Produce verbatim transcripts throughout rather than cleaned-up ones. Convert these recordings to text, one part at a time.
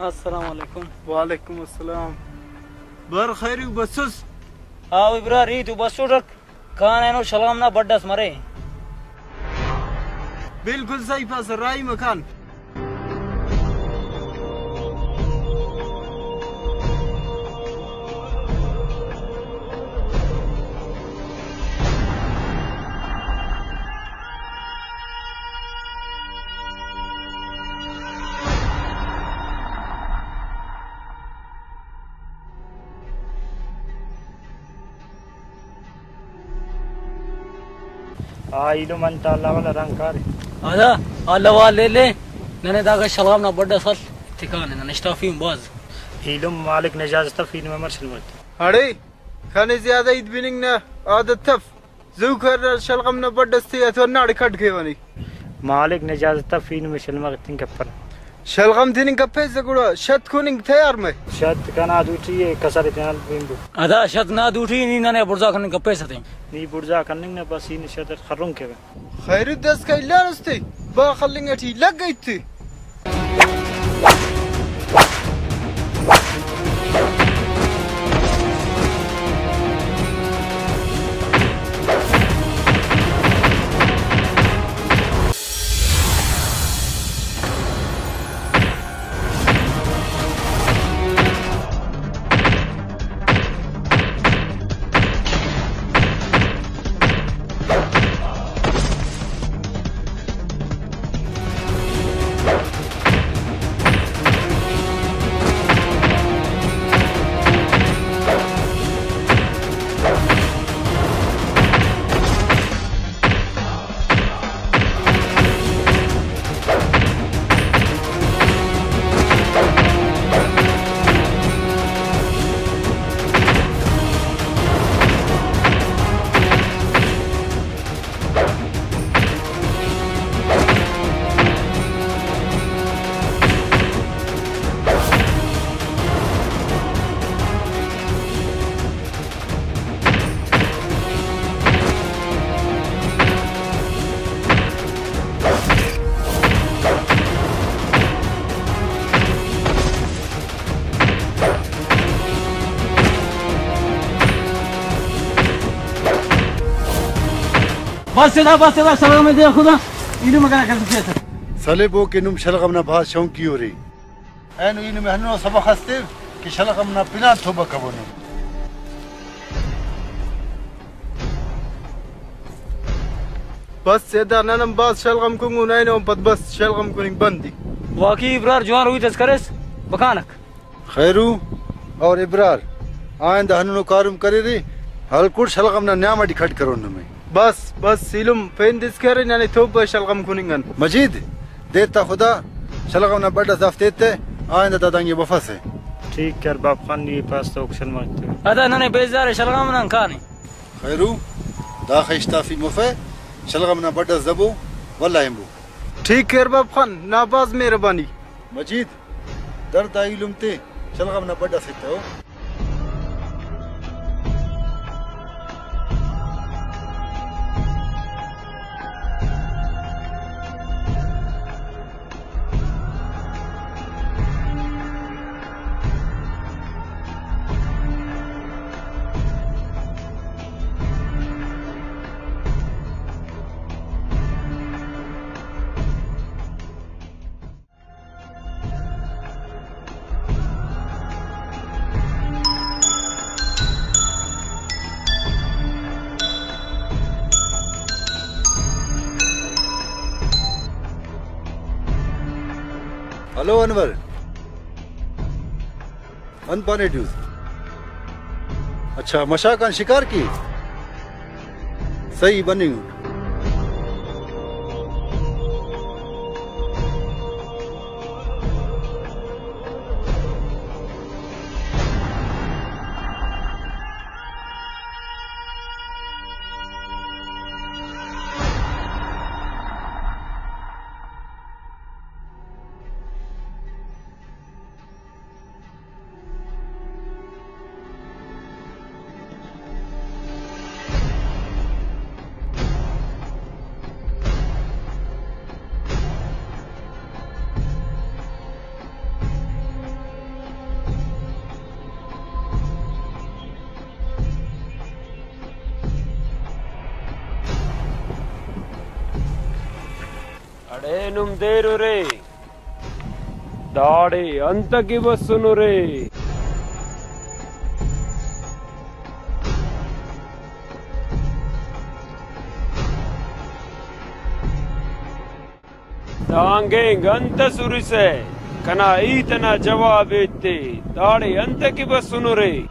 السلام علیکم۔ وعلیکم السلام۔ بر خیری بسس؟ آو ابرار، ای تو بسوٹک؟ کان اینو شلغم نا بڈ اس مرے۔ بالکل صحیح پاسہ، راہی مکان۔ آ ایلم انت اللہ والا رنگ کارے۔ ادا اللہ والا لے لے، ننے داغا شلغم نا بڈ اس خل، اتکانے نن اشتافیم باز۔ ایلم مالک نجازت اف، ایلم امر شلمت۔ اڑے کنے زیادہ ہیت بننگ نا عادت اف۔ زو کر شلغم نا بڈ اس تے، تو ہنداڑے کڈ کیوہ نے۔ مالک نجازت اف، ای نمے شلغم تننگ کپنہ۔ شلغم تننگ کپیسہ گڑا شت کننگ تیار مہ۔ شت کنا دوٹی ء، کسر تینا بنبو۔ ادا شت نا دوٹی، نی ننے بڑزا کننگ کپیسہ تے۔ نی بڑزا کننگ نہ، بس ای نی شت اٹ خرن کیوہ۔ خیرو داسکا الار استے، با خلنگ اٹی لگ ایتے۔ بس ادا، بس ادا، شلغم دے خدا، اینو مگا کر کے۔ سلیبو کہ نم شلغم نا بھاز شوقی اورے۔ اینو ای نمے ہندنو سبخ اس تیو کہ شلغم نا پن آن توبہ کبونو۔ بس ادا، نن ہم بھاز شلغم کنگن، اینو ہم پد بس شلغم کننگ بند ای۔ واقعی ابرار جوان رویت اس کریس، بکانک۔ خیرو اور ابرار آئندہ ہندنو کاریم کریرے، ہلکڑ شلغم نا نیام اٹی کھڈ کرون نمے۔ بس بس ایلم پین دس کرے، ننے توپہ شلغم کننگ ان۔ مجید، دے تا خدا، شلغم نا بڈ اس دافتے تہ، آئندہ دا دانگی بفسہ۔ ٹھیک کر باب خان، نی پاس تو شلغم تے۔ ادا ننے بیزار شلغم نن کانے۔ خیرو، داخہ اشتافی مفہ، شلغم نا بڈ اس دبو، واللہ ہنبو۔ ٹھیک کر باب خان، نا بھاز مہربانی۔ مجید، در دا ایلم تے، شلغم نا بڈ اس ایتہ او۔ ہلو انور، انت پانٹ ایس؟ اچھا، مشاک آن شکار کی؟ صحیح، بننگ اٹ۔ اے نم دیر ارے، داڑے انت کہ بسنرے؟ دانگ اینگ انت اس ہرسہ؟ کنا ہیت انا جواب ایتے، داڑے انت کہ بسنرے؟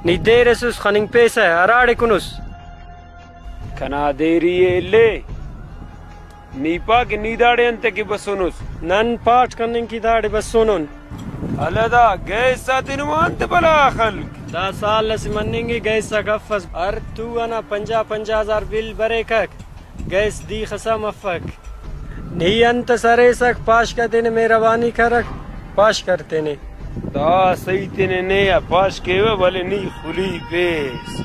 نی دیر اسس خننگ پیسہ، ہراڑے کنس؟ کنا دیری ءِ اِلے۔ نی پا کہ نی داڑے انتئے کہ بسونس؟ نن پاٹ کننگ کہ داڑے بسونن۔ ہلہ دا گیس آتے نما انت بلا خلک؟ دا سال اسہ مننگ ءِ، گیس آک افس، ہر تو ئنا پنجاہ پنجاہ ہزار بل بریکک، گیس دیخسا مفک۔ نی انت سریسک؟ پاش کہ تینے مہربانی کرک، پاش کر تینے۔ دا سہی تینے نے آ پاش کیوہ، ولے نی خلی پیس۔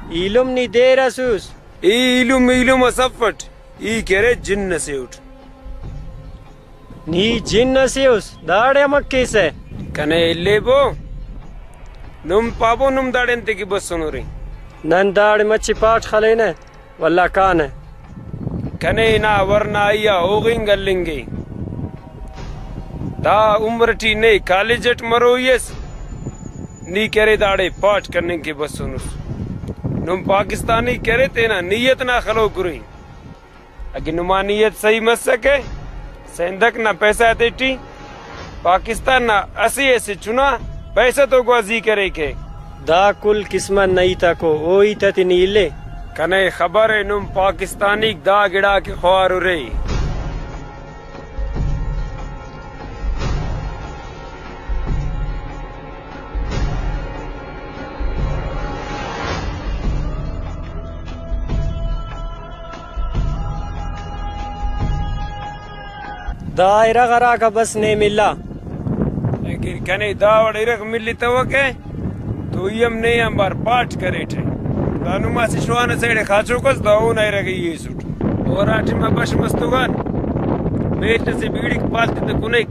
ایلم نی دیر اسوس۔ ای ایلم ایلم اس افٹ، ای کہ ارے جن اسے اٹ۔ نی جن اسے اس، داڑے امک کیسہ؟ کنے الیبو، نم پابو نم داڑے انتے کہ بسونرے۔ نن داڑے مچے پاٹ خلینہ۔ ولدا کانہ۔ کنے نا ورنائی آ ہوغنگ ہلنگ ءِ۔ دا عمر ٹی نے کالج اٹ مروئی اس، نی کرے داڑے پاٹ کننگ کہ بسونس۔ نم پاکستانی کرے، تینا نیت نا خلوک ارے۔ اگہ نما نیت صحیح مسکہ، سیندک نا پیسہ تیٹی پاکستان نا اسہ اسہ چنا پیسہ تو گوازی کریکہ۔ دا کل قسمت نا ہیت آکو، او ہیت آتے نی اِلے۔ کنے خبر ءِ نم پاکستانیک دا گڑاک خوار ارے۔ دا ارغ ہراکا بس نے ملا۔ لیکن کنے دا وڑ ارغ ملتوکہ تو ای ہم نے آنبار پاٹ کریٹہ۔ دا نما اسہ شوانہ سیڈ ءِ خاچوک اس، دا اونا ارغ ءِ ای ایسٹ۔ او ہرا ٹائما بش مستوگان میل اسہ بیڑیک پالتے تہ کنیک۔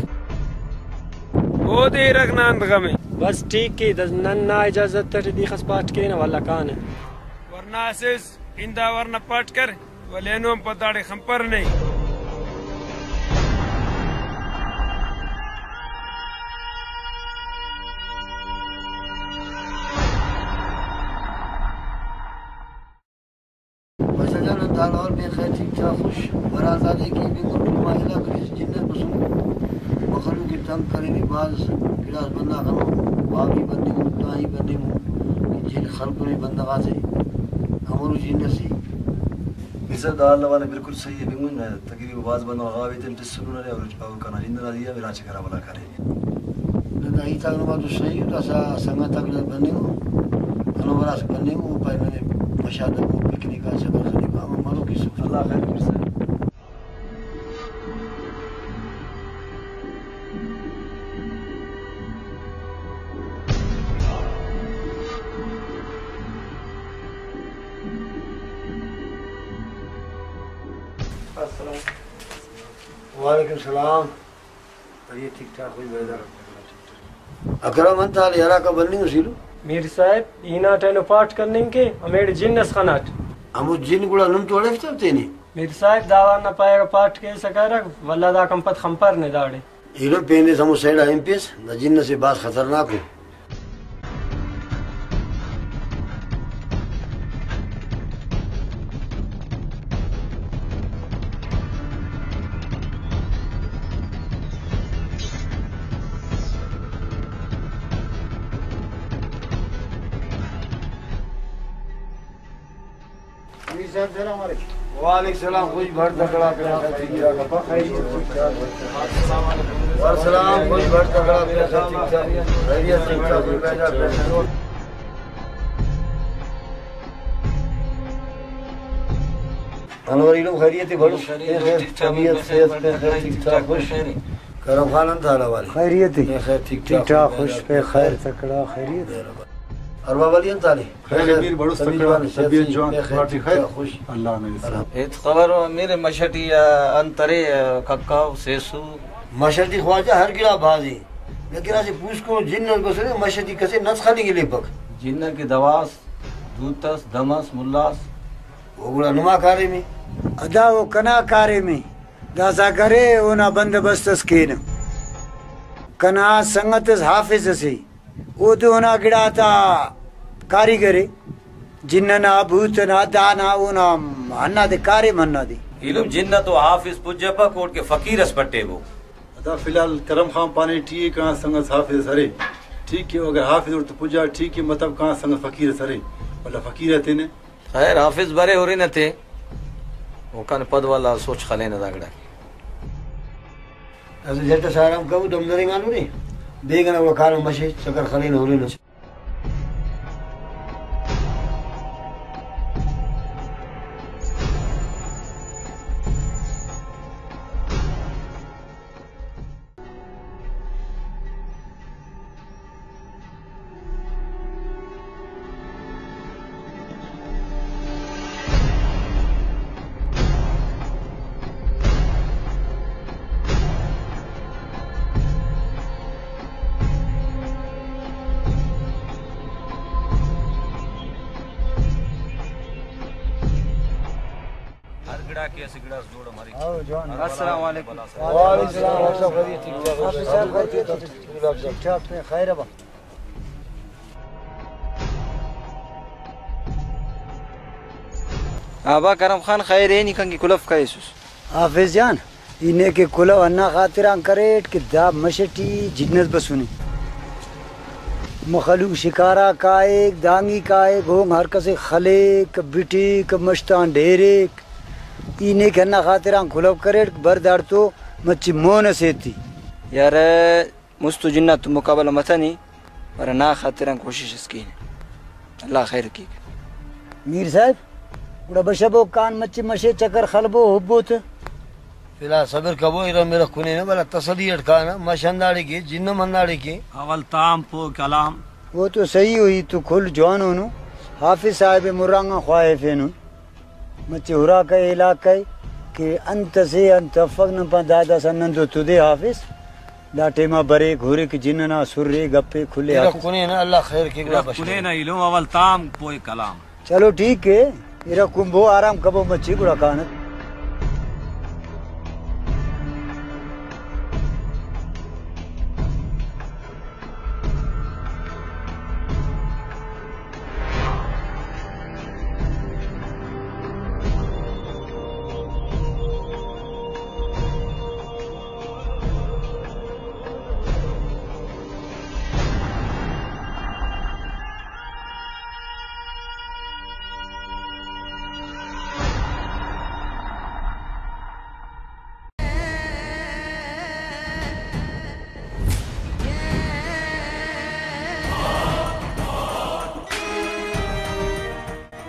اودے ارغ نا انت غم ءِ۔ بس ٹھیک ءِ، نن نا اجازت اٹ دیخس پاٹ کینہ، ولدا کانہ۔ ورنا اسس، اندا ورنا پاٹ کر، ولے اینو ہم پداڑے خنپر نے۔ بس اگہ نن دا لور بے خیر ٹھیک ٹھاک خوش، برازادے کہ بے گل ما علاقہ کس جنت بسنے، مخلوق ءِ تنگ کرینے بھاز، گڑاس بندغ ہمو وابی بننگ ءُ، تاہی بننگ ءُ، جن خلکنے بندغ آتے، ہمونو جن اسے۔ بسر دا اللہ والا بالکل صحیح ہے، بنگن تقریباً بھاز بندغ غاوی تن تسنو نے اور، اور کنا جند نا دیا میرا چکر والا کرے۔ نہ، دا ہیت آک نما تو صحیح ءُ، داسہ سنگت آک نا بننگ ءُ، ہنو براس بننگ ءُ، پائے ننے بشار دبو پکنک آ سفر خلیفہ ہم مرو کہ سفر۔ اللہ خیر کرسا۔ السلام۔ وعلیکم السلام۔ خیریت ٹھیک ٹھاک، خوش بے دار۔ اکرم، انت حال ہراکا بننگ اسیلو؟ میر صاحب، ای ناٹ اینو پاٹ کننگ کے، ہمیڑے جن اس خناٹ۔ ہمو جن گڑا نم تو اڑفت تینے؟ میر صاحب، دا وار نا پائے اگہ پاٹ کیسہ کارک، ولدا داکان پد خنپر نے داڑے۔ ایلو پین اس ہمو سائیڈ آ ہنپیس، دا جن اسے بھاز خطرناک ءُ۔ وعلیکم السلام، خوش بھر تکڑا، خیر ٹھیک ٹھاک۔ وعلیکم السلام، خوش بھر تکڑا، خیر ٹھیک ٹھاک۔ خیریت ٹھیک ٹھاک۔ انور ایلم خیریت ءِ بھلو؟ خیریت، ٹھیک ٹھاک، طبیعت، صحت، خیر ٹھیک ٹھاک، خوش۔ کرم خان انت حال احوال؟ خیریت ءِ۔ خیر ٹھیک ٹھیک ٹھاک، خوش، پہ خیر تکڑا، خیریت۔ ارباب علی انت حال؟ خیر، امیر بڑوس تکڑا، طبیعت جوان، پہ خیر ٹھیک ٹھاک، خوش۔ اللہ نے۔ ہیت خبر ءُ میرے مشٹی، آ، انت ارے، آ، ککاو، سیسو۔ مشٹی خواجہ ہر گڑا بھازی، لیکن اسہ پوسکن جن اس بسنے، مشٹی کسے نس خلنگ لیپک۔ جن کہ دواس، دوت اس، دم اس، ملا اس۔ او گڑا نما کاریم ءِ۔ ادا او کنا کاریم ءِ۔ داسہ اگہ ارے اونا بندوبست اس کینہ۔ کنا سنگت اس حافظ اسے، او دے اونا گڑاتا کاریگر ءِ۔ جن ئنا، بھوت ئنا، دانا اونا ہندادے کاریم ہندادے۔ ایلم جن تو حافظ پجپک، اوڑکہ فقیر اس پٹیبو۔ ادا فی الحال کرم خان پانے ٹی ءِ، کنا سنگت حافظ اس ارے۔ ٹھیک ءِ، اگر حافظ اوڑتون پجا ٹھیک ءِ، مطلب کنا سنگت فقیر اس ارے، ولدا فقیر ءِ تینے۔ خیر، حافظ برے ہرن تے، اوکان پد والا سوچ خلینہ دا گڑا۔ اسہ جٹ ئس آرام کبو، دم درینگانو نے، بیگہ نا گڑا کانو مش ئے، چکر خلینہ ہرنہ۔ ہر گڑا کہ اسہ گڑاس جوڑ مریک۔ ہاں، جوان۔ السلام علیکم۔ وعلیکم السلام، ڈاکٹر صاحب، خیریت، ٹھیک ٹھاک؟ ٹھیک ٹھاک، خیر ابا۔ آبا کرم خان، خیر ءِ؟ نی کن کہ کلف کریسس؟ حافظ جان، ای نیکہ کلو ہندا خاطران کریٹ کہ دا مش ٹی جنت بسنے۔ مخلوق شکارا کائک، دانگی کائک، ہونگ ہر کسے خلیک، بٹیک، مش تان ڈھیریک۔ ای نیکہ ہندا خاطران کلو کریٹ، بر داڑتو مچہ مون ئسے ایتی۔ یار، مست و جنات تو مقابلہ متنے، پر نا خاطران کوشش اس کین۔ اللہ خیر کیک۔ میر صاحب، گڑا بشبو کان مچہ مشے چکر خلبو ہبو تہ۔ فی الحال صبر کبو، ارغ مرغ کنینہ، بلا تسلی اٹ کانہ، مش ہنداڑے کے، جن ہم ہنداڑے کے۔ اول تام پو کلام۔ وہ تو صحیح ہوئی، تو کھل جوانونو۔ حافظ صاحب مرانگا خواہفینن۔ مچہ ہراکہ علاقہ ءِ کہ انت ئسے انت افک، نن پان دادا سا نن دو تدے حافظ۔ دا ٹائما بریک، ہرک، جن ئنا سرے، گپے، کھلے ارغ حافظ۔ کنینہ، اللہ خیر کے، گڑا ارغ بشار۔ کنینہ ایلم، اول تام پوئے کلام۔ چلو ٹھیک ہے، ارغ کنبو، آرام کبو مچہ، گڑا کانہ۔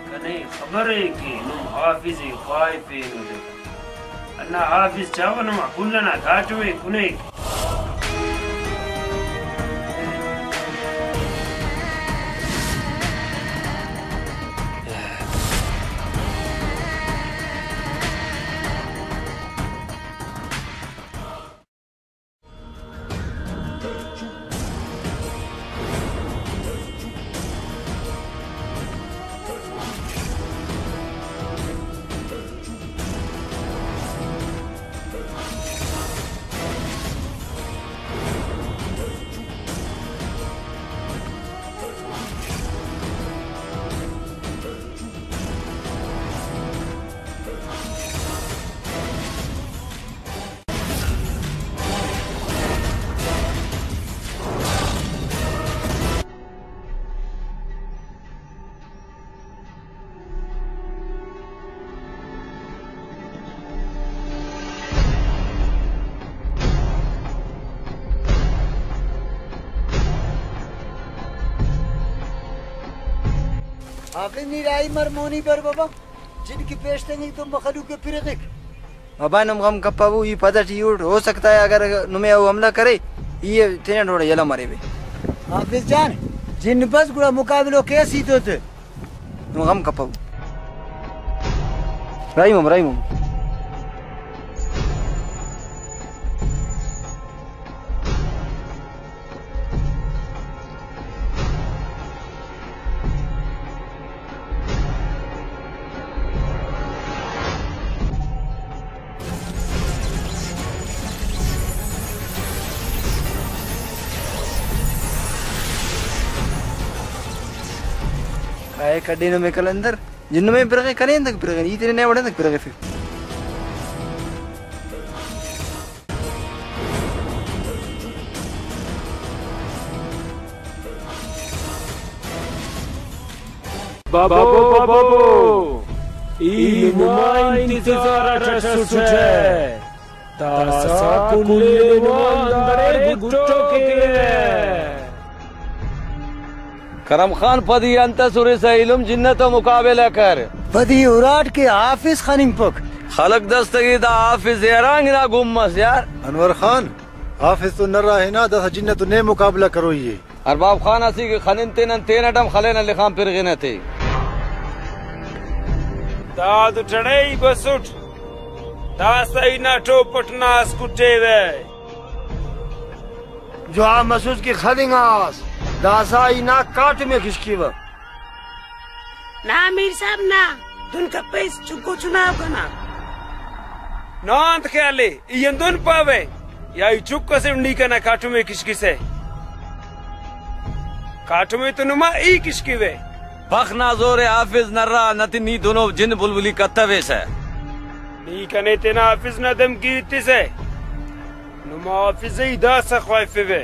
کنے خبر ءِ کہ نم حافظ ءِ خواہفینٹ۔ ہندا حافظ چاوہ نما کل ئنا کاٹم ءِ کنیک۔ حافظ، نی راہی مر، مونی بر بابا۔ جن کہ پیش تنگک تو مخلوق ءِ پرغک۔ بابا، نم غم کپبو، ای پد ٹی اٹ، ہو سکتا ہے اگر نمے او حملہ کرے، ای تینا ڈوڑا یلہ مریبے۔ حافظ جان، جن بس گڑا مقابلو کیس ای تو تے۔ نم غم کپبو۔ رحیم ہم، رحیم ہم۔ اے کڈینو مے قلندر، جن مے پرغے کنے اندک پرغے، ای تینے نے وڑ اندک پرغے فے۔ بابو، بابو، ای نما انتظار اٹ اسٹ ءِ۔ داسا کل نما انداڑے گٹو کیوہ۔ کرم خان، پدی انت ئس ہرسا ایلم، جن تو مقابلہ کر۔ پدی اراٹ کہ حافظ خننگپک۔ خلق دستگی، دا حافظ زہرانگ نا گم مس یار۔ انور خان، حافظ تو نرا ہنا، داسا جن تو نے مقابلہ کروئی ءِ۔ ارباب خان، اسیکہ خنن تے، نن تینٹ ہم خلینہ لخان پرغنہ تے۔ داد ٹڑے ای بسٹ، داسا ای نا ٹوپٹ نا اس کٹیوہ۔ جوان مسوس کہ خننگاس، داسا ای نا کاٹم ءِ کشکیوہ۔ نا میر صاحب نا، دن کپیس چکو چناؤ کنا۔ نا انت خیال ءِ، ای ہندن پاوہ، یا ای چک اسے نی کنا کاٹم ءِ کشکسہ۔ کاٹم ءِ تو نما ای کشکیوہ۔ بخت نا زور ءِ حافظ نرا، نتن نی دنو جن بلبلی کتویسہ۔ نی کنے تینا حافظ نا دھمکی ایتسہ۔ نما حافظ ءِ ای داسہ خواہفیوہ۔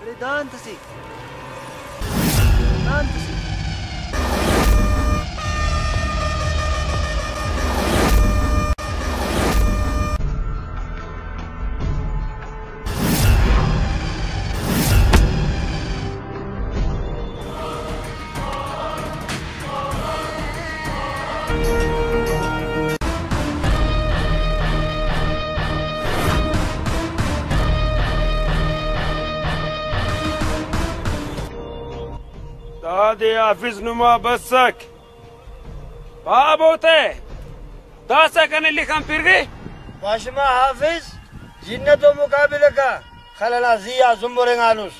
ارے دا انت اسے؟ دا انت اسے؟ دادے حافظ نما بسک۔ بابو تے داسا کنے لخان پرغے۔ بشما حافظ، جن تو مقابلہ کا، خل ئنا زی آ زمبرنگانس۔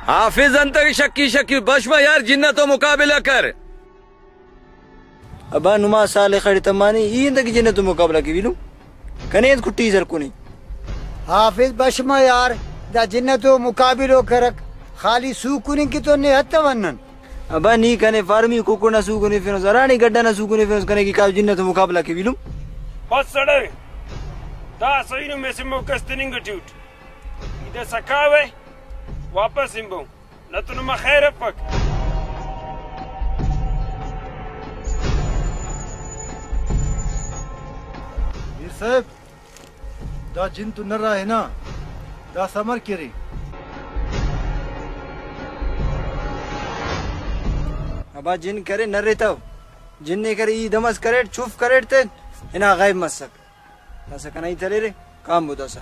حافظ انت کہ شکی شکی، بشما یار جن تو مقابلہ کر۔ ابا نما صالح خڑ تمانے، ای انت کہ جن تو مقابلہ کے ویلو؟ کنے انت کٹی سر کنے؟ حافظ بشما یار، دا جن تو مقابلو کرک، خالی سو کننگ کہ تو نے ہتون نن۔ ابا نی کنے فارمی ککڑ نا سو کنفینس، ہراڑے گڈ ئنا سو کنفینس، کنے کہ کاو جن تو مقابلہ کے ویلم۔ بس اڑے، دا سہی نمے سمو کس تننگ ٹی اٹ۔ ای داسا کاوہ، واپس ہنبو۔ نتو نما خیر افک۔ میر صاحب، دا جن تو نرا ہنا، داسا امر کرے؟ ابا جن کرے نرے تو، جن نے کرے ای دمس کریٹ، چف کریٹ تے ہنا غائب مسک۔ داسا کنا ہیت ہلیرے، کانبو داسا،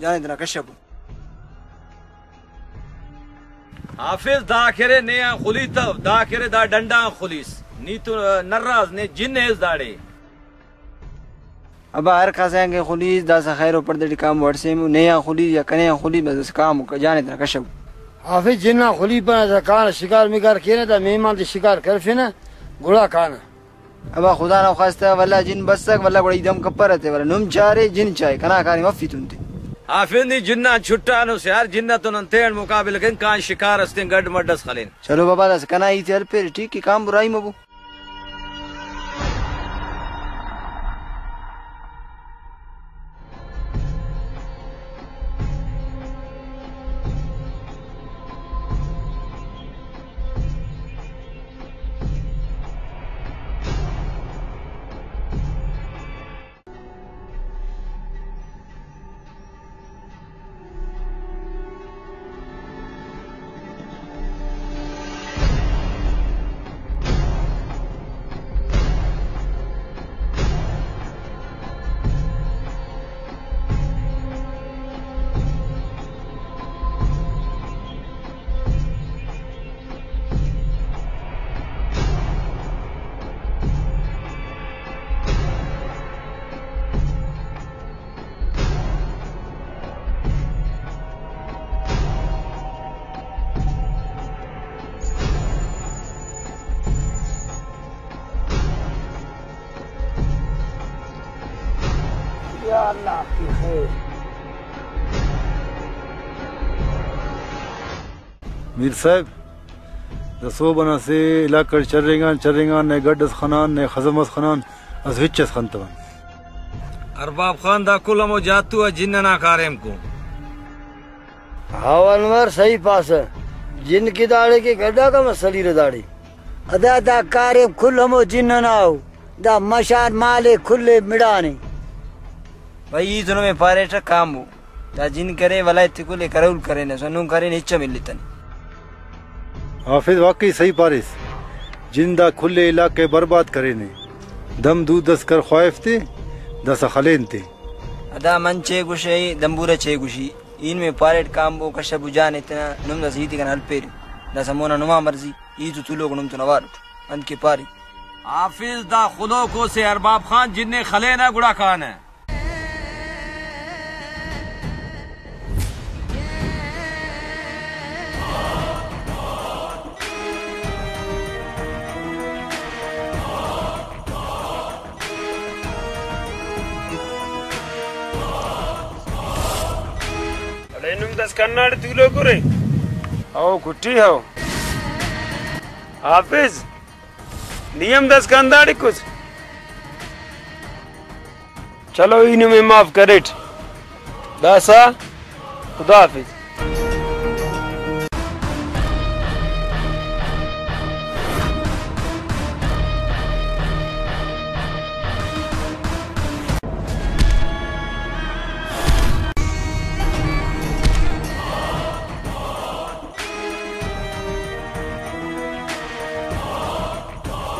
جانے تینا کشبو۔ حافظ دا کرے نے آن خلی تو، دا کرے دا ڈنڈا آن خلیس۔ نی تو نراز نے جن ایس داڑے۔ ابا ہر کس آن کہ خلیس، داسا خیر و پڑدہ ٹی کام وڑسیمو، نے آن خلیس یا کنے آن خلیس، بس داسا کام و جانے تینا کشو۔ حافظ جن آن خلی پنا، داسا کان شکار مکار کینہ، دا مہمان تے شکار کرفنہ، گڑا کانہ۔ ابا خدا نا خواستہ ولدا جن بسک، ولدا گڑا ای دم کپرہ تے، ولدا نم چارے جن چائے، کنا کاریم افیتون تے۔ حافظ نی جن آن چھٹانس یار، جن تو نن تینٹ مقابلہ کین، کان شکار اس تین گڈ مڈ اس خلین۔ چلو بابا داسا کنا ہیت ءِ ہلپیرے، ٹھیک ءِ، کان براہی مبو۔ میر صاحب، دا سہب ئنا سے علاقہ ٹی چرینگان، چرینگان، نئے گڈ ئس خنان، نئے خزم ئس خنان، اسہ ہچ ئس خنتون۔ ارباب خان، دا کل ہمو جاتو آ جن ئنا کاریم کو۔ ہاو انور، صحیح پاسہ، جن کہ داڑے کہ گڈا کم سلیرہ داڑے۔ ادا دا کاریم کل ہمو جن ئنا ء، دا مشان مالے کل ء مڑانے۔ بھئی، ای تو نمے پاریٹہ کامو۔ دا جن کرے، ولایت کل ء کرول کرینس، ہندن کرین ہچ ہم التنے۔ حافظ، واقعی صحیح پاریس، جن دا کل ء علاقہ ء برباد کرینے۔ دم دود اس کر خواہف تے، داسہ خلین تے۔ ادا من چے گوشہ، دمبورہ چے گوشی۔ ای نمے پاریٹ کامبو کشہ بجانے تینا، نم داسہ ای تیکن ہلپیرے۔ داسہ مونا نما مرضی، ای تو تولوک نم تون اوار اٹ۔ انت کہ پارے۔ حافظ، دا خلوکو سے ارباب خان جن ء خلینہ گڑا کانہ۔ اڑے نم داسہ کناڑے تولوک ارے۔ او کٹی ہو۔ حافظ، نی ہم داسہ کنداڑے کس۔ چلو، ای نمے معاف کریٹ۔ داسہ خدا حافظ۔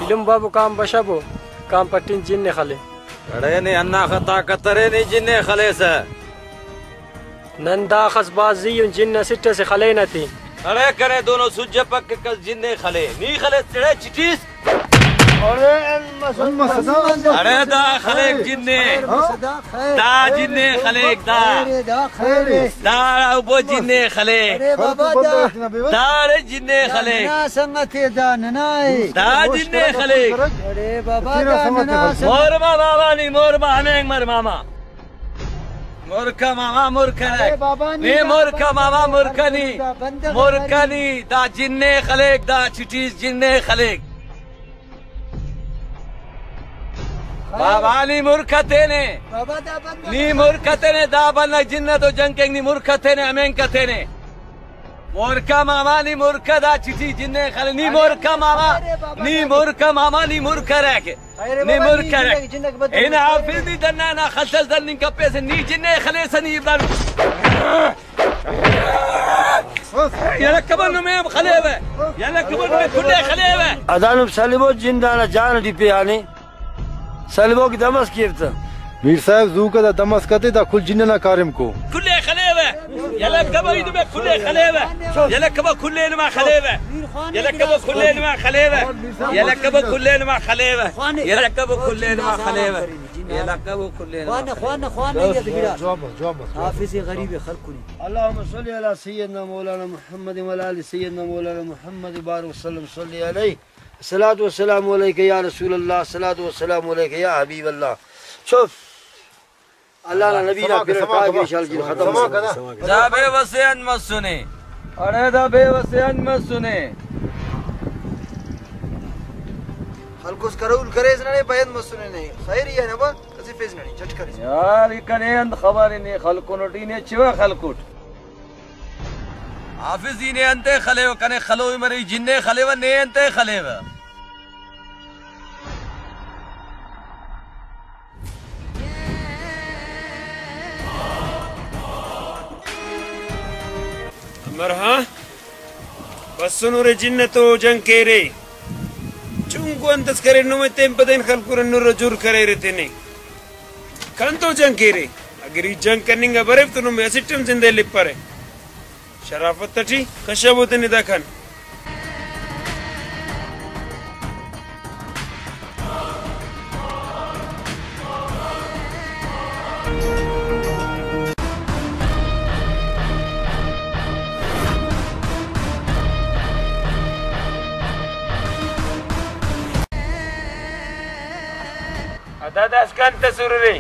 ایلم بابو کام بشبو، کام پٹن جن ء خلے۔ اڑے نی ہنداخہ طاقت ارے نی جن ء خلیسہ۔ نن داخس بھاز زی ان جن اسٹ اسے خلینہ تے۔ اڑے کنے دونو سجپک کہ کس جن ء خلے۔ نی خلے تڑے چٹیس۔ اڑے دا خلیک جن ء۔ دا جن ء خلیک دا۔ دا ابو جن ء خلیک۔ ارے بابا دا۔ داڑے جن ء خلیک۔ ننا سنگت ء دا ننا ء۔ دا جن ء خلیک۔ ارے بابا دا ننا سنگت۔ مور ما ماما نی مور ما ہمینگ مر ماما۔ مرکہ ماما مرکہ ارے بابا نی نی دا مرکہ بندغ ماما مرکہ نی۔ دا بندغ مرکہ نی۔ دا جن ء خلیک، دا چٹیس جن ء خلیک۔ بابا نی مرکہ تینے۔ بابا دا بندغ نی مرکہ تینے، دا بندغ جن تو جنگ کنگ نی مرکہ تینے، ہمینگ کتینے۔ مورکا ماما نی مورکا دا چٹی جن ء خلے، نی مورکا ماما، نی مورکا ماما، نی مورکا رہکے، نی مورکا رہکے۔ ہنا حافظ نی دنا نا خلتس دن نن کپیسہ، نی جن ء خلیسہ نی دن۔ یلہ کبن نمے ہم خلیوہ، یلہ کبن نمے کل ء خلیوہ۔ ادانم سلبو جن دانا جان ٹی پیانے۔ سلبوک دم اس کیو تہ۔ میر صاحب، زوکا دا دم اس کتے، دا کل جن ئنا کاریم کو۔ کل ء خلیوہ۔ یلہ کبو ای دمے کل ء خلیوہ۔ یلہ کبو کل ء نما خلیوہ۔ یلہ کبو کل ء نما خلیوہ۔ یلہ کبو کل ء نما خلیوہ۔ یلہ کبو کل ء نما خلیوہ۔ یلہ کبو کل ء نما خلیوہ۔ خوانہ، خوانہ، خوانہ، یہ تو گڑا۔ جواب، جواب، جواب۔ حافظ غریب خلق کنی۔ اللهم صل على سيدنا مولانا محمد وعلى آل سيدنا مولانا محمد وبارك وسلم، صل عليه۔ الصلاة والسلام عليك يا رسول الله، الصلاة والسلام عليك يا حبيب الله۔ چپ۔ اللہ نا نبی نا پھر کاغذ شال جن ختم۔ دا بے وسے انت مسنے۔ اڑے دا بے وسے انت مسنے۔ خلکوس کرول کریس ننے، پین مسنے نے۔ خیر ای نا با، کسے فیس ننے، جھٹ کریس۔ یار، ای کنے انت خبر نے، خلکو نوٹی نے چوا خلکوٹ۔ حافظ ای نے انتئے خلیوہ؟ کنے خلوئی مرے، ای جن ء خلیوہ، نے انتئے خلیوہ؟ امر ہاں، بسنو رے جن تو جنگ کیرے۔ چنکو انت اس کرے، نمے تین پہ تین خلکرہ، نر جر کریرے تینے۔ کنتو جنگ کیرے؟ اگر ای جنگ کننگ آ بریو تو نمے اسٹ ہم زندہ لپرے۔ شرافت ٹی کشبو تینے داکان۔ ادا داسکان تسر نے،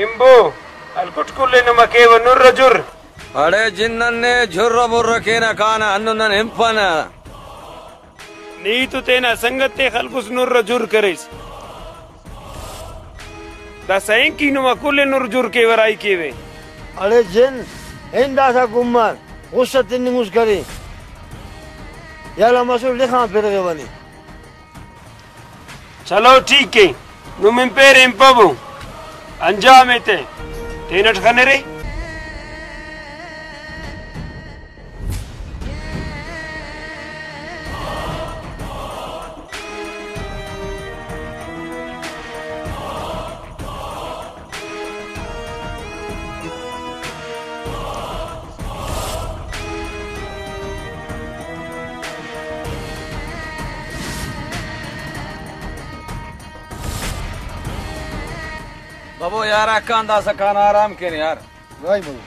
امبو، الکٹ کل نما کیوہ نر جر۔ اڑے جن ننے جھر مر کینہ کانہ، ہندن نن ہنپنہ۔ نی تو تینا سنگت تے خلکس نر جھر کریس۔ دا سینکی نما کل نر جھر کیوہ راہی کیوہ۔ اڑے جن، ہن داسہ گمر، غصہ تننگ اس کرے۔ یلہ مسر لخان پرغے ولے۔ چلو ٹھیک ء، نم ہنپیرے ہنپبو، انجام ایتے تینٹ خنرے۔ بابو یار، اکان داسہ کان آرام کین یار۔ راہی بابو۔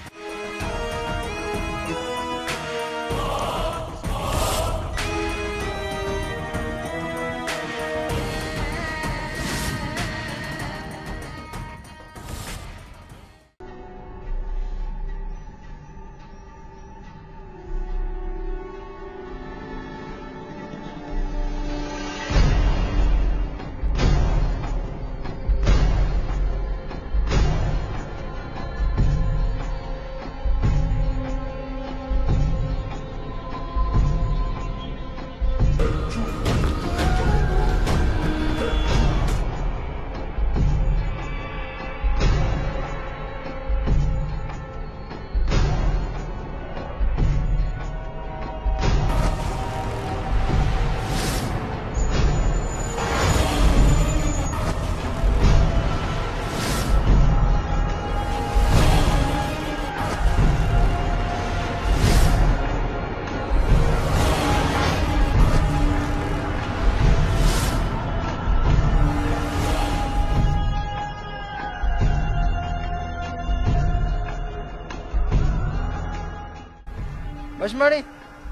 بش ماڑے،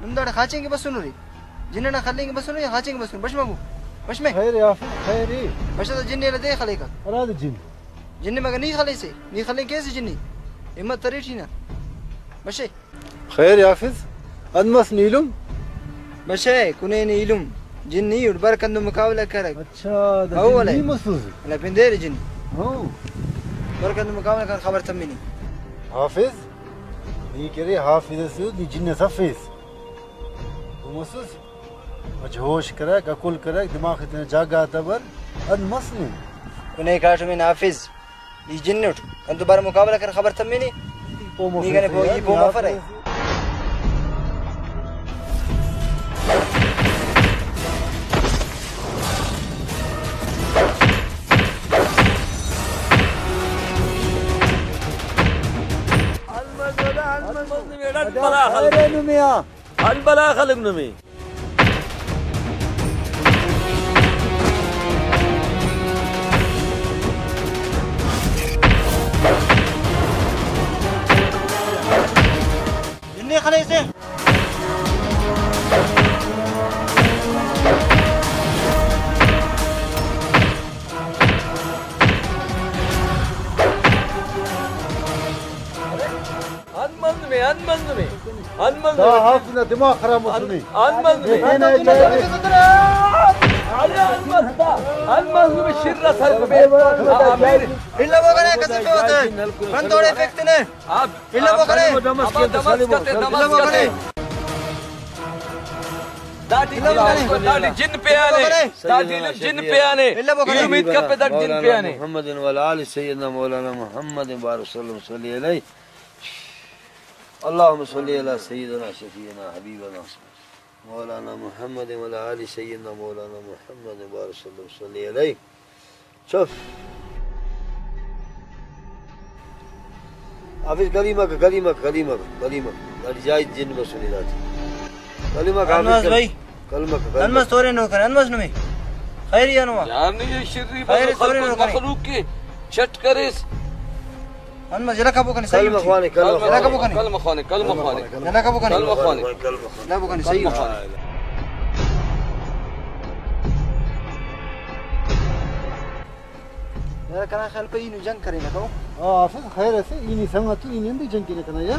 نم داڑے خاچینگ کہ بسنو رے؟ جن ئنا خلینگ کہ بسنو یا خاچینگ کہ بسنو؟ بش مگو، بش مے۔ خیر ءِ حافظ، خیر ءِ۔ بش تا جن یلہ دے خلیکہ۔ ہرادے جن؟ جن مگہ نی خلیسے، نی خلینگ کیسے جن ءِ؟ ہمت تریٹی نا۔ بشے۔ خیر ءِ حافظ، انت مس نی ایلم؟ بشے، کنے نی ایلم۔ جن نی اٹ بر کندو مقابلہ کرک۔ اچھا، دا او جن ولے۔ نی مسوس؟ ولے پندیر جن۔ ہاں۔ بر کندو مقابلہ کر خبر تمنی۔ حافظ، نی کہ ارے حافظ ئسے، نی جن ئس افیس۔ او مسوس؟ مچہ ہوش کرک، عقل کرک، دماغ تینا جاگہ غاتا بر، انت مس نی؟ کنے کاٹم نا حافظ، ای جن اٹ، کن دوبارہ مقابلہ کر خبر تمنے۔ نی کنے پو، ای پو مفرہ۔ انت بلا خلک نمے۔ جن ئے خلیسے۔ انت مس نمے، انت مس نمے، انت مس دا نمے۔ حافظ نا دماغ خراب مسنے۔ انت مس نمے۔ اے تینا ارے انت مس دا، انت مس نمے شر سر پہ۔ امیر۔ الا بوگنے کسے پہ ہوتے۔ من توڑے فیکتنے۔ آپ الا بوگنے۔ دمس کتے، دمس کتے۔ داٹی جن، داٹی جن پیانے۔ داٹی جن پیانے۔ الا بوگنے۔ امید کپے داٹی جن پیانے۔ محمد وعلى آل سيدنا مولانا محمد بارك وسلم صلي عليه۔ اللهم صل على سيدنا شفيعنا حبيبنا مولانا محمد وعلى آل سيدنا مولانا محمد بارك وسلم صلي عليه۔ چپ۔ حافظ کلمہ کہ، کلمہ کہ، کلمہ کہ، کلمہ کہ۔ داٹی جائز جن بسنے داٹی۔ کلمہ کہ حافظ انمس کل-، بھائی۔ کلمہ کہ، کلمہ۔ انمس تورے نو کنے، انمس نمے۔ خیری انو۔ یار نہیں یہ شری خیر بس تورے خلق نو کنے۔ مخلوق کے چٹ کریس۔ انمس جلکا بو کنے، صحیح کلمہ اٹھی۔ خوانے، کلمہ کلمہ خوانے۔ کلمہ خوانے، کلمہ خوانے۔ جلکا بو کنے۔ کلمہ خوانے۔ کلمہ خوانے، صحیح کلمہ اٹھی۔ خوانے۔ یار کنا خیال پہ اینو جنگ کرینہ تو۔ آ، حافظ خیر اسے، ای نی سنگت تو، ای نی اندے جنگ کینہ کنا یار۔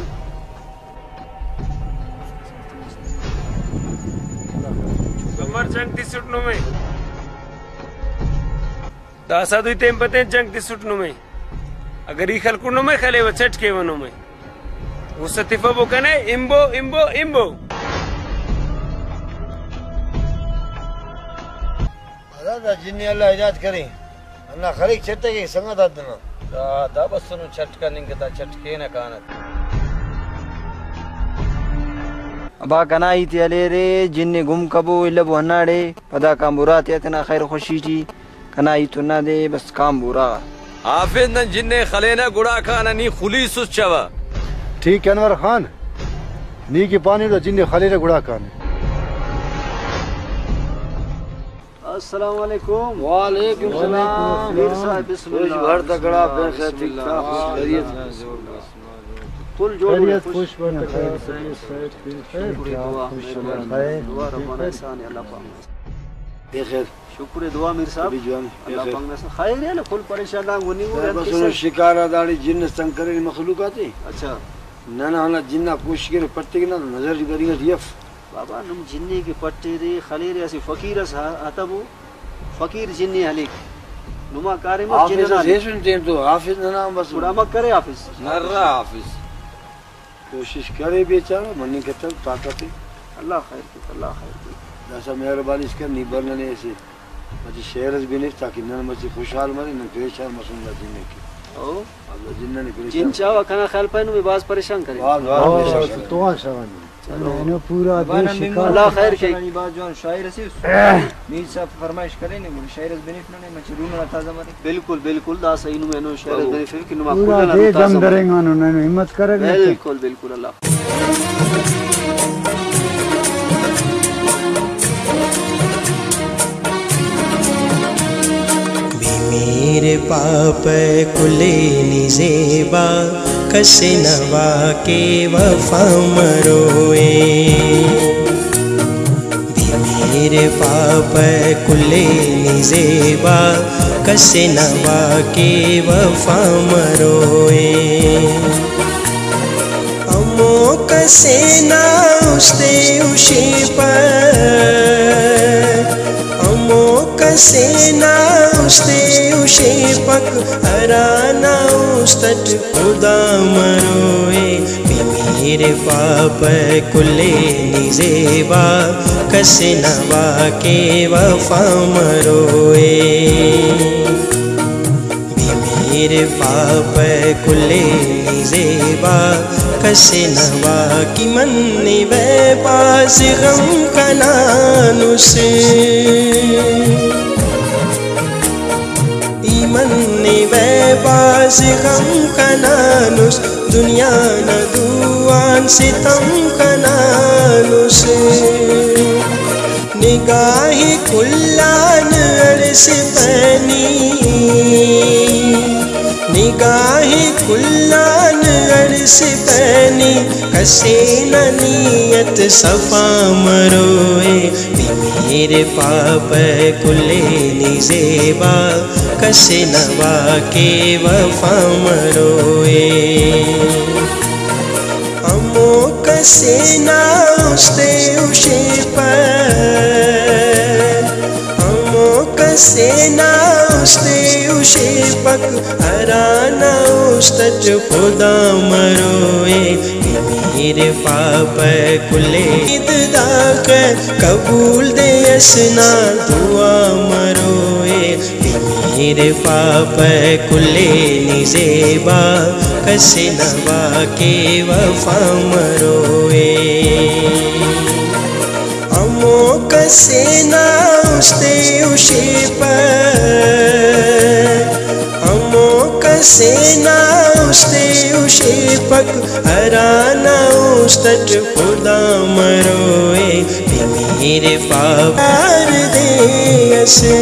کمر جنگ تسٹ نمے۔ داسہ دوئی تین پہ تین جنگ تسٹ نمے۔ اگر ای خلکر نمے خلیوہ، چٹ کیوہ نمے۔ غصہ تفبو کنے، امبو، امبو، امبو۔ ہرا دا جن ءِ اللہ ہدایت کرے۔ ہندا خلیک چٹ ئکے سنگت آتے نا۔ دا، دا بسنو چٹ کننگ کہ تا چٹ کینہ کانہ۔ ابا کنا ہیت ءِ ہلیرے، جن ءِ گم کبو، البو ہنداڑے، پدا کان برا تیا تینا خیر خوشی ٹی۔ کنا ہیت ہندادے، بس کان برا۔ حافظ نن جن ءِ خلینہ گڑا کانہ نی خلیس اس چوہ۔ ٹھیک انور خان، نی کہ پانہ دا جن ءِ خلینہ گڑا کانہ۔ السلام علیکم۔ وعلیکم السلام۔ میر صاحب، بسم اللہ۔ خوش بر تکڑا، بسم اللہ۔ خیریت؟ کل جوڑ، خیریت، خوش۔ خوش بر تکڑا۔ شکر دعا، خوش بر۔ مہربانی۔ دعا ربنا احسان اللہ پاک۔ بخیر۔ شکر دعا میر صاحب۔ بھی جوان۔ اللہ بخیر۔ پاک۔ خیر ہے نا، کل پریشان آن گنی ہو۔ بس انہوں شکار آ داڑے جن اس تنگ کرے مخلوق آتے۔ اچھا۔ نن ہندا جن آ کوشش کرے پٹک نا، نظر گری ٹی اف۔ بابا، نم جن ءِ کہ پٹیرے، خلیرے، اسہ فقیر اس ہ-، ہتبو، فقیر جن ءِ ہلیک۔ نما کاریم اس حافظ جن نا اس ہلیک۔ ہیسن تین تو حافظ ننا ہم بس۔ گڑا امر کرے حافظ۔ نرا حافظ۔ کوشش کرے بیچارہ، مننگ کتو طاقت ءِ۔ اللہ خیر کیک، اللہ خیر کیک۔ داسہ مہربانی اس کر، نی بر ننے اسہ مچہ شعر اس بنف تاکہ نن مچہ خوشحال مرین، نن پریشان مسن دا جن ءِ کہ۔ او۔ اللہ جن ننے پریشان۔ جن چاوہ کنا خیال پائے نمے بھاز پریشان کرے۔ بھاز، بھاز او، پریشان کرے۔ تو آ شوان۔ چلو۔ اینو پورا بابا دے نا شکار۔ مہمان اللہ خیر کیک۔ نی بھاز جوان شاعر اسے۔ میر صاحب فرمائش کرے نے، گڑا شاعر اس بنف ننے مچہ رونہ نا تازہ مرے۔ بالکل، بالکل، دا صحیح نمے اینو شاعر اس بنف کہ نما پورا کل نا دے تازہ دم مرے۔ درینگانو، نینو ہمت کرک نے۔ بالکل، بالکل، اللہ۔ بی میر پاپہ کلینی زیبا، کس نا واقع وفا مروئے۔ بی میر پاپہ کلینی زیبا، کس نا واقع وفا مروئے۔ ہمو کس نا است ءِ ہشیپہ، ہمو کس نا است ءِ ہشیپک، ہرانا است اٹ خدا مروئے۔ بی میر پاپہ کلینی زیبا، کس نا واقع وفا مروئے۔ بی میر پاپہ کلینی زیبا، کس نا واقع منوہ بھاز غم خنانس۔ ای منوہ بھاز غم خنانس، دنیا نا دو آن ستم خنانس۔ نگاہ کل آن اڑسپہ نی، نگاہ کل آن اڑسپہ نی، کسے نا نیت صفا مروئے۔ بی میر پاپہ کلینی زیبا، کس نا واقع وفا مروئے۔ ہمو کس نا است ءِ ہشیپہ، ہمو کس نا است ءِ ہشیپک، ہرانا است اٹ خدا مروئے۔ بی میر پاپہ کلینی زیبا، داخہ قبول دے اس نا دعا مروئے۔ بی میر پاپہ کلینی زیبا، کس نا واقع وفا مروئے۔ ہمو کس نا است ءِ ہشیپہ، ہمو کس نا است ءِ ہشیپک، ہرانا است اٹ خدا مروئے۔ بی میر پاپہ دے اسے۔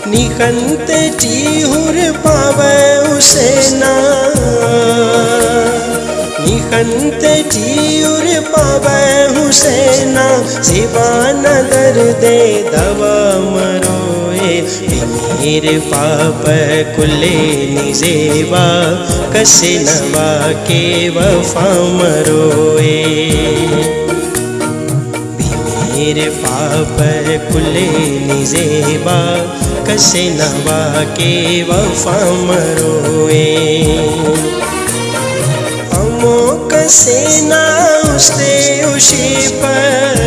نی خن تیٹی ہر پاوہ حسینا، نی خن تیٹی ہر پاوہ حسینا، زیبا نا درد ءِ دوا مروئے۔ بی میر پاپہ کلینی زیبا، کس نا واقع وفا مروئے۔ بی میر مہر پاپہ کل نی زیبا، کس نا واقع وفا مروئے۔ ہمو کس نا است ءِ ہشیپک،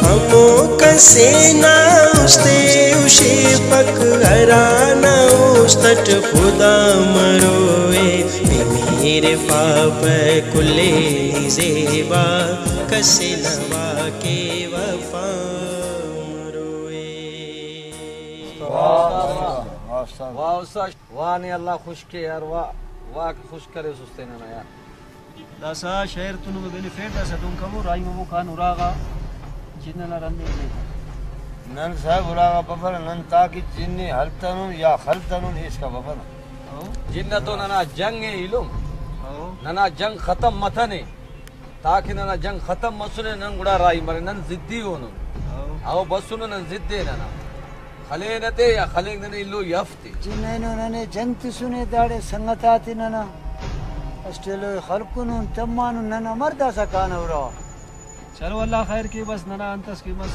ہمو کس نا است ءِ ہشیپک، ہرانا است اٹ خدا مروئے۔ مہر پاپہ کل نی زیبا، کس نا واقع وفا مروئے۔ واہ استاد، واہ استاد۔ واہ نے اللہ خوش کے یار، واہ، واہ کہ خوش کریس است ننا یار۔ داسہ شعر تو نمے بنفیٹ، داسہ دہن کبو، راہی مبو کان اراغا جن ئنا رندے نے۔ نن صاحب اراغا بفنہ، نن تاکہ جن ئے ہلتنن یا خلتنن، ایسکا بفنہ۔ ہو۔ جن تو ننا جنگ ءِ ایلم۔ ہو۔ ننا جنگ ختم متنے۔ تاکہ ننا جنگ ختم مسنے، نن گڑا راہی مرین، نن ضدی اونن۔ ہو۔ ہو بسنو، نن ضد ءِ ننا۔ خلینہ تے یا خلینگ ننے ایلو ای اف تے۔ جن اینو ننے جنگ تسنے داڑے سنگت آتے ننا۔ اسٹ ایلو ای خلکنن، تمانن، نن امر داسہ کانہ ارا۔ چلو اللہ خیر کے، بس ننا انت اس کہ بس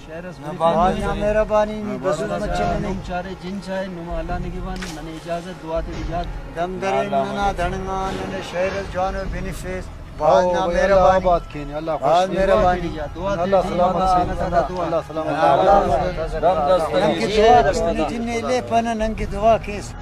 شعر اس نہ، بریف بھاز نا مہربانی، نی بسوس مچہ ننے۔ نم چارے جن چائے، نما اللہ نگہبان، ننے اجازت، دعا تے یاد۔ دم درین ننا دننگان، ننے شعر اس جوانو بنفیس۔ بھاز او نا بھائی، اللہ مہربانی۔ آباد کینے، اللہ بھاز خوش مہربانی۔ دعا تے اللہ سلامت اللہ سے۔ تعالیٰ دعا۔ اللہ سلامت۔ اللہ سلامت۔ نن کہ دعا کیس، نی جن ئے لیپنہ، نن کہ دعا کیس۔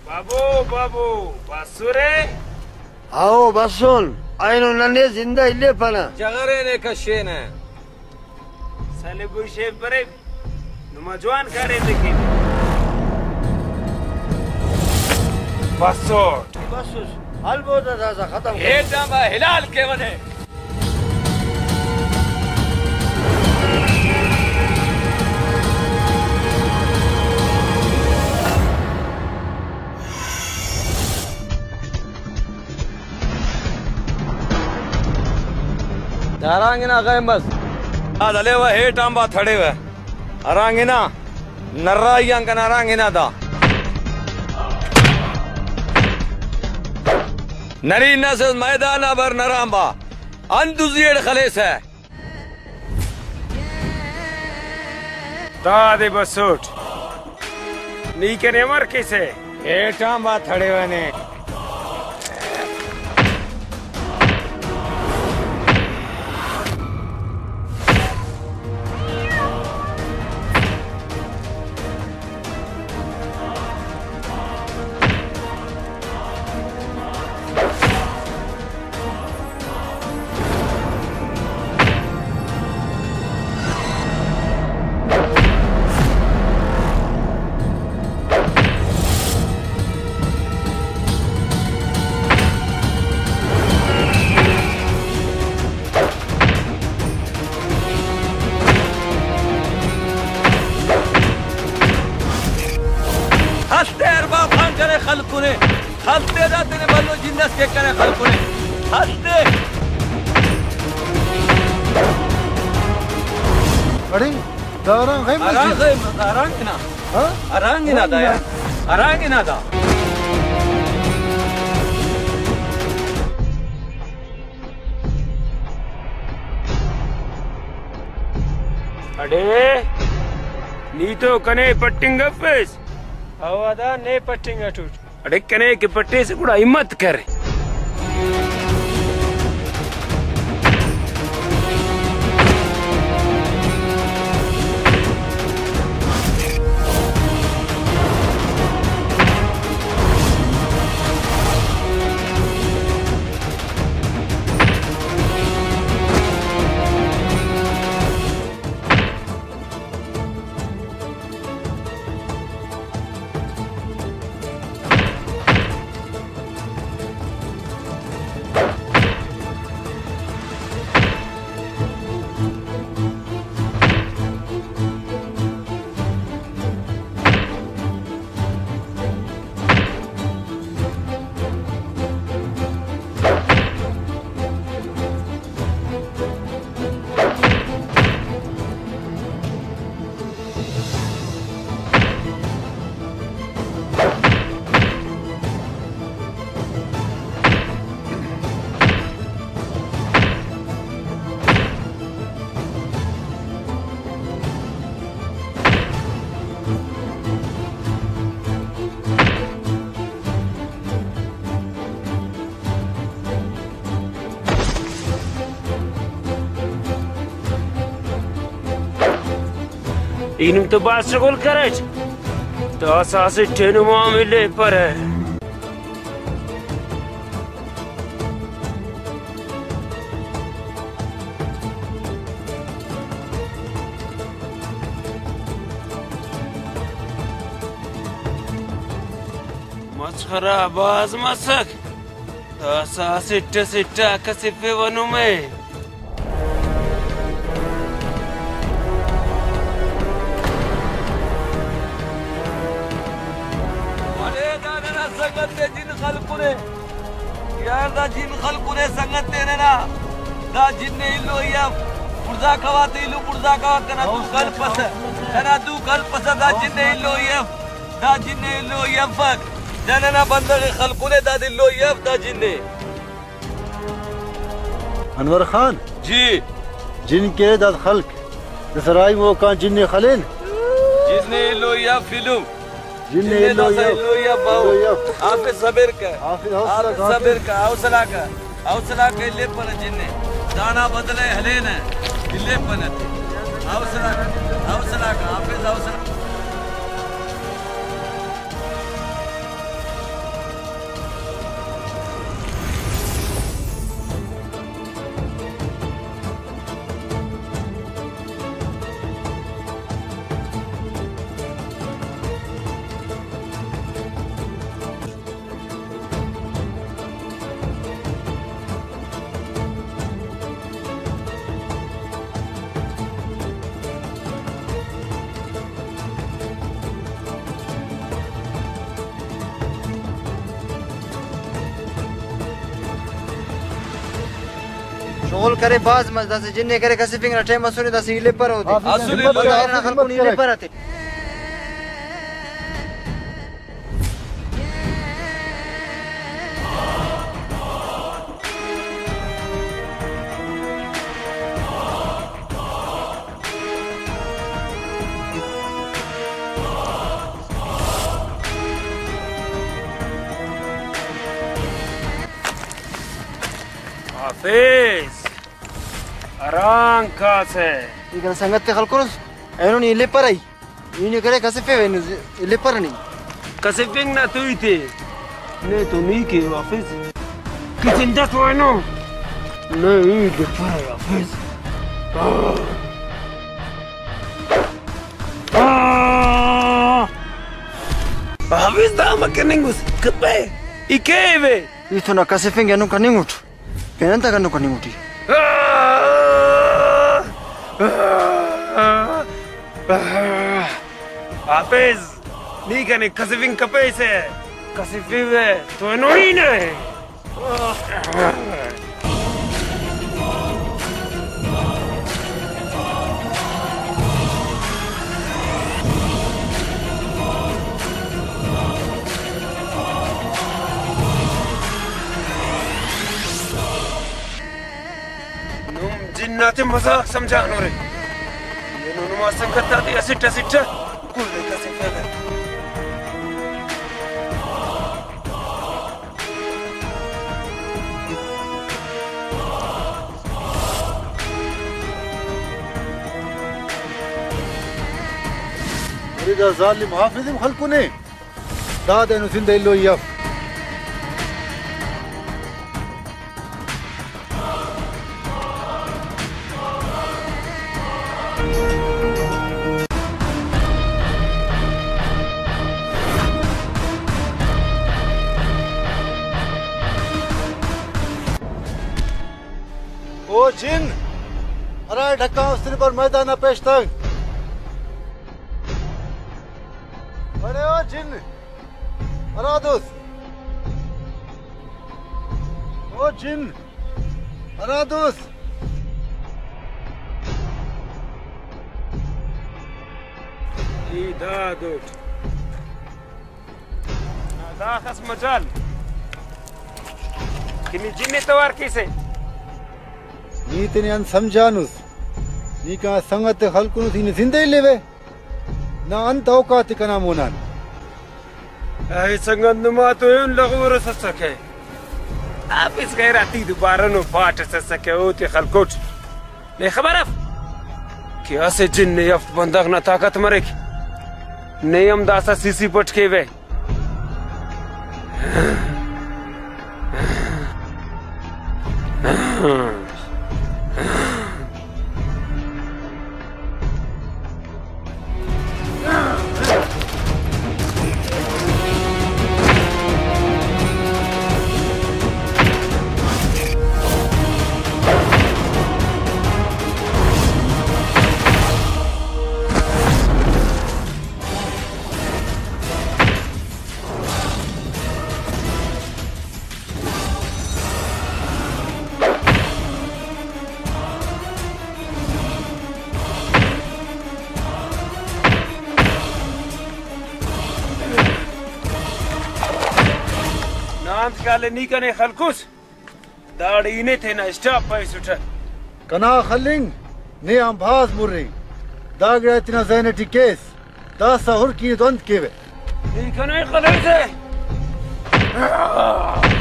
بابو، بابو، بسرے؟ ہاؤ، بسن۔ اینو ننے زندہ الیپنہ۔ جغرے نے کشینہ۔ سلے بوئی شیف بریک۔ نما جوان کاریم ءِ کینہ۔ بسوٹ۔ بسس، البودہ داسہ ختم کر۔ ہیت آنبار حلال کیوہ نے۔ دا ہرانگ انا غیم مس۔ دا دلیوہ ہیٹ آنبار تھڑیوہ۔ ہرانگ انا نرائی آن کنا ہرانگ انا دا۔ نرینہ سے میدان آ بر نرانبار۔ انت دزی اٹ خلیسہ۔ دادے بسوٹ۔ نی کنے امر کیسہ؟ ہیٹ آنبار تھڑیوہ نے۔ ہستے ارباب خان کرے خلکنے، ہستے دا تینے بھلو جند اس کے کرے خلکنے، ہستے۔ اڑے، دا ہرانگ غیم مسجد؟ ہرانگ غیم، ہرانگ نا۔ ہاں؟ ہرانگ نا دا یار۔ ہرانگ نا دا۔ اڑے، نی تو کنے پٹنگ افس۔ او ادا نے پٹنگ اٹوٹ۔ اڑے کنے کہ پٹیس گڑا ہمت کر۔ ای نم تو بھاز شغل کریٹ، داسہ اسٹ ٹی نما ہم الیپرہ۔ مسخرہ بھاز مسک، داسہ اسٹ اسٹ آ کسفیوہ نمے۔ ولے دا ننا سنگت تے جن خلکنے، یار دا جن خلکنے سنگت تے ننا۔ دا جن نے ایلو ای اف، بڑزا کوا تے ایلو بڑزا کوا، کنا دو کلپسہ، کنا دو کلپسہ، دا جن نے ایلو ای اف، دا جن نے ایلو ای افک۔ دا ننا بندغ خلکنے، دا دلو ای اف، دا جن نے۔ انور خان۔ جی۔ جن کہ داد خلک، دسرائی موکان جن نے خلین۔ جن نے ایلو ای اف فلم۔ جن نے ایلو ای اف۔ ایلو ای اف باو۔ ایلو ای اف۔ حافظ صبر کہ۔ حافظ حوصلہ حافظ کر۔ صبر کہ، حوصلہ کہ۔ حوصلہ کہ، الیپنہ جن نے۔ دانا بدلہ ہلینہ۔ الیپنہ تے۔ حوصلہ کہ، حوصلہ کہ، حافظ حوصلہ۔ شغل کرے بھاز مست، داسہ جن نے کرے کسفنگ نا ٹائم اسنے، داسہ ای لیپرہ اودے۔ اسل ای لیپرہ۔ او دائرہ نا خلکن ای لیپرہ تے۔ حافظ، آرام کاسہ۔ ای کنا سنگت تے خلکرس، اینو نی لیپرہ ای۔ ای نے کرے کسفیوہ، اینو لیپرہ نی۔ کسفنگ نا تو ہیت ءِ۔ نے تو نی کیو حافظ۔ کہ زندہ تو اینو۔ نے ای لیپرہ حافظ۔ آہ۔ آہ۔ حافظ دا امر کننگ اس۔ کپہ۔ ای کیوہ۔ ای تو نا کسفنگ اینو کننگ اٹ۔ پین انت کننگ کننگ اٹی۔ حافظ، نی کنے کسفنگ کپیسہ، کسفیوہ تو اینو ای نہ۔ نم جن آتے مذاق سمجھانورے۔ اینو نما سنگت آتے اسٹ اسٹ کل کسفیرہ۔ ارے دا ظالم حافظ ہم خلکنے۔ دادے نو زندہ ایلوئی اف۔ او جن، ہرا ڈھکا استری پر میدان آ پیش تگ۔ اڑے او جن، ہرا دوس۔ او جن، ہرا دوس۔ ای دادوٹ۔ داخس مجال کہ نی جن ءِ توار کیسہ۔ نی تینے انت سمجھانس؟ نی کنا سنگت ءِ خلکنس، ای نے زندہ الیوہ؟ نا انت اوقات ءِ کنا مونان؟ اے سنگت نما تو ایہن لغور اس اسکہ۔ آفس غیراتی دوبارہ نو پاٹ اس اسکہ، اوتے خلکوٹ۔ نے خبر اف کہ اسہ جن نے ہفت بندغ نا طاقت مریک، نے ہم داسہ سی سی پٹ کیوہ۔ نا انت خیال ءِ نی کنے خلکوس؟ داڑے ای نے تینا اسٹاپ پائسٹہ۔ کنا خلنگ نے آن بھاز مر ءِ۔ دا گڑا تینا ذہن ٹی کیس۔ داسہ ہر کہ ای تو انت کیوہ؟ نی کنے خلیسہ۔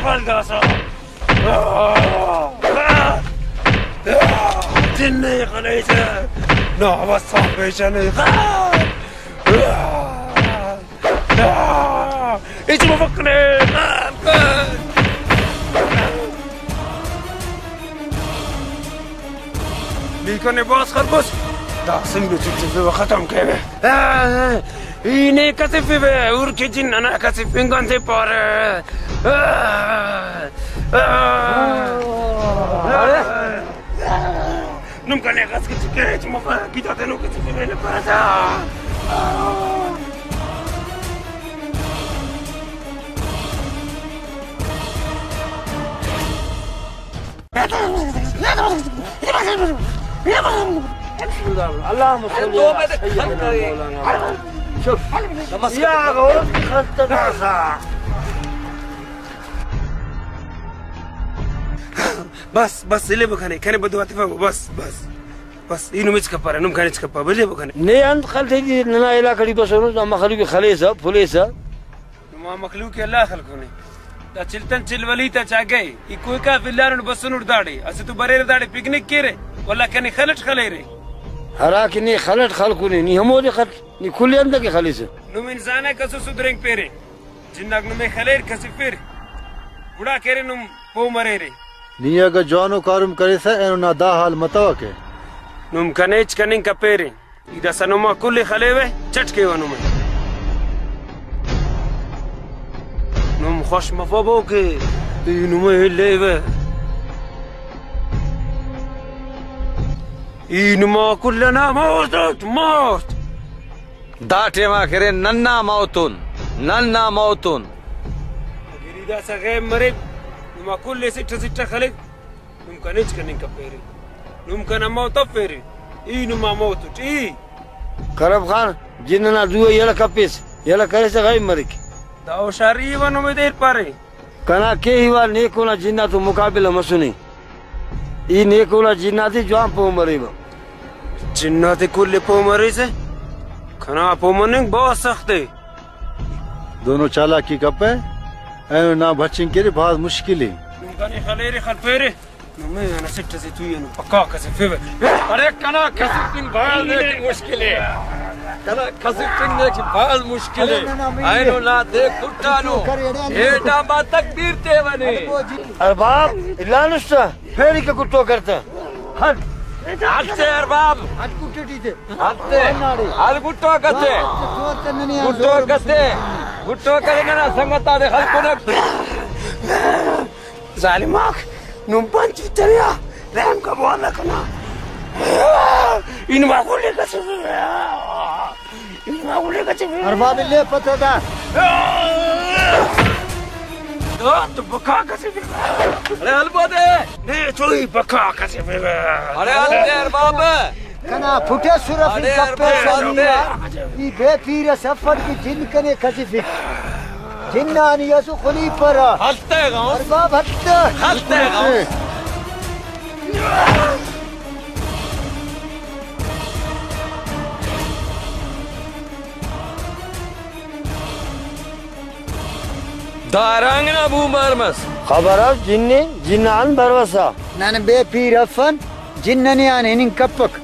خل داسہ۔ جن نے خلیسہ۔ نا وسا پیشن۔ ہچ مفک نے۔ نی کنے بھاز خلکوس، داسہ نی چٹفیوہ، ختم کیوہ۔ ای نے کسفیوہ، ہر کہ جن انا کسفنگ انت پارہ۔ نم کنے کس کہ چکے ہچ مفک، کہ تینو کسفیوہ نے پارہ۔ اللهم صل على سيدنا مولانا محمد۔ شوف۔ يا غوث خلت ناسا۔ بس، بس، الیبو کنے، کنے بدو عاطفہ کو، بس، بس۔ بس، ای نم ہچ کپرہ، نم کنے ہچ کپہ، بلیبو کنے۔ نے انت خلتے ٹی ننا علاقہ ٹی بسونس، دا مخلوق خلیسہ، پھلیسہ۔ نما مخلوق ءِ اللہ خلکونے۔ دا چلتن چل ولی تا چاگہ ای کوئکہ آ فلانٹ بسنٹ داڑے۔ اسہ تو بریرہ داڑے پکنک کیرہ، ولدا کنے خلٹ خلیرے۔ ہرا کہ نے خلٹ خلکونے، نی ہمودے خل، نی کل انتکہ خلیسہ۔ نم انسان آک اسو سدرینگ پیرے۔ جناک نمے خلیر کسفر۔ گڑا کہ ارے نم پہہ مریرے۔ نی اگہ جوانو کاریم کریسہ اینو نا دا حال متوکہ۔ نم کنے ہچ کننگ کپیرے۔ ای داسہ نما کل ءِ خلیوہ، چٹ کیوہ نمے۔ نم خوش مفبو کہ ای نمے الیوہ۔ ای نما کل ئنا موت اٹ موت۔ دا ٹائما کہ ارے ننا موتون، ننا موتون۔ اگر ای داسہ غیب مریب، نما کل ءِ سٹہ سٹہ خلک۔ نم کنے ہچ کننگ کپیرے۔ نم کنا موت افیرے۔ ای نما موت اٹ ای۔ کرب خان، جن ئنا دو ءِ یلہ کپیس، یلہ کریسہ غائب مریک۔ دا ہوشاری ءِ و نمے دیر پارے۔ کنا کیہی وار نیکو نا جن آتون مقابلہ مسنے۔ ای نیکو نا جن آتے جوان پہہ مریبہ۔ جن آتے کل ءِ پہہ مریسہ، کنا پہہ مننگ بہت سخت ءِ۔ دونو چالاکی کپہ، اینو نا بچنگ کیرے بھاز مشکل ءِ۔ نم کنے خلیرے خلپیرے، نمے انا سٹ ئسے توئی اینو پکا کسفیوہ۔ ارے کنا کسفنگ بھاز نیک مشکل ءِ۔ کنا کسفنگ نیک بھاز مشکل ءِ۔ اینو نا دے کٹانو۔ ہیٹا با تکبیر تیونے۔ ارباب، الانس تہ، پھیری کہ کٹو کرتا۔ ہٹ۔ ہٹ سے ارباب۔ ہٹ کٹٹی تے۔ ہٹ سے۔ ہٹ گٹو کتے۔ گٹو کتے۔ گٹو کتے ننا سنگت آتے خلکو نے۔ ظالم آک، نم پنچ تریا، رحم کبو اللہ کنا۔ انما گولے کسے۔ ارباب، لے پتہ دا۔ تو بکا کسے۔ ارے البو دے۔ نے چوئی بکا کسے۔ ارے البو دے ارباب۔ کنا پھٹے سرفی ارے کپے ارباب سنیا۔ دے۔ ای بے پیر سفر کی جن کنے کسفک۔ جنانی اسو خلیپرہ۔ ہلتے غوث۔ ارباب ہلتے۔ ہلتے غوث۔ دا ہرانگ نا بومبار مس۔ خبر اف جن ءِ، جن آن بھروسہ۔ نن بے پیر افن، جن ننے آن ہننگ کپک۔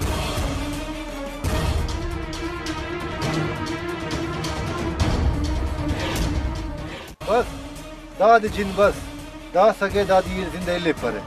دادے جن بس، داسہ اگہ دادے ای زندہ الیپرہ۔